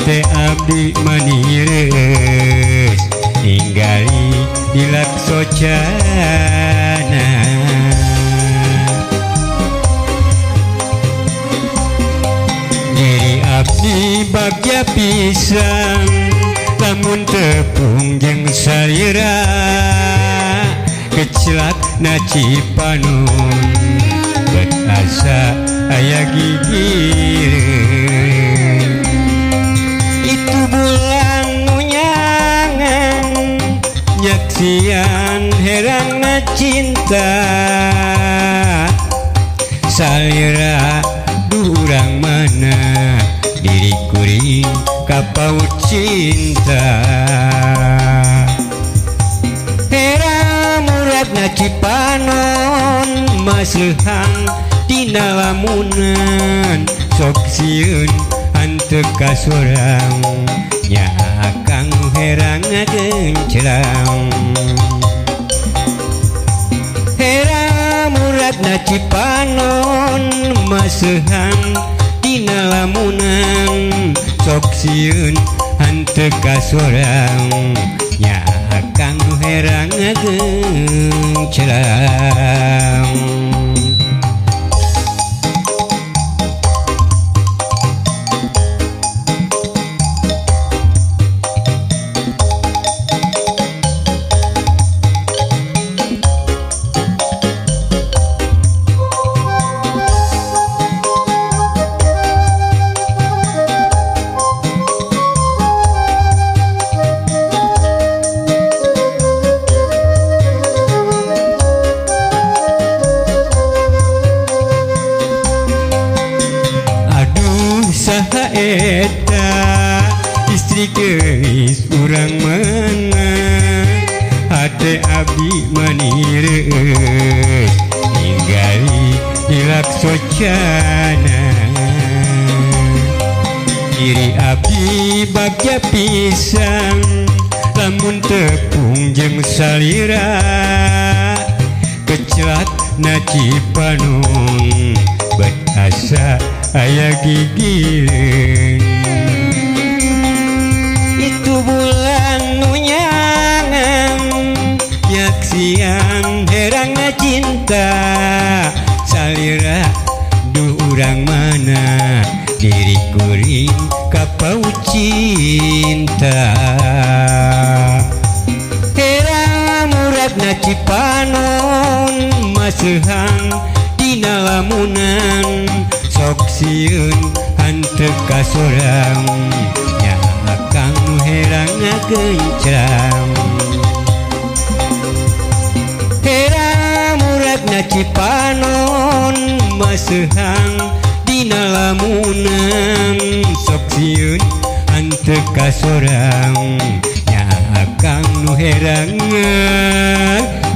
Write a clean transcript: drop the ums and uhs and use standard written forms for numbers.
Hate abdi manireus ningali dilaksocana. Diri abdi bagja pisan lamun tepung jeung salira kecelat na Cipanon bet asa aya gigireun. Itu bulan nu nyangan nyaksian herangna cinta salira duh urang mana diri kuring kapaut cinta. Hera muradna Cipanon maseuhan dina lamunan sok sieun hanteu ka sorang nya akang herang ngagenclang. Hera muradna Cipanon maseuhan dina lamunan sok sieun hanteu ka sorang nya akang herang ngagenclang. Saha eta istri geulis urang mana hate abdi manireus ningali dilaksocana. Diri abdi bagja pisan lamun tepung jeung salira kecelat na Cipanon bet asa aya gigireun. Itu bulan nu nyangan nyaksian herangna cinta salira duh urang mana diri kuring kapaut cinta. Hera muradna Cipanon maseuhan dina lamunan sok sieun hanteu ka sorang nya akang nu herang ngagenclang. Hera muradna Cipanon maseuhan dina lamunan sok sieun hanteu ka sorang nya akang nu herang ngagenclang.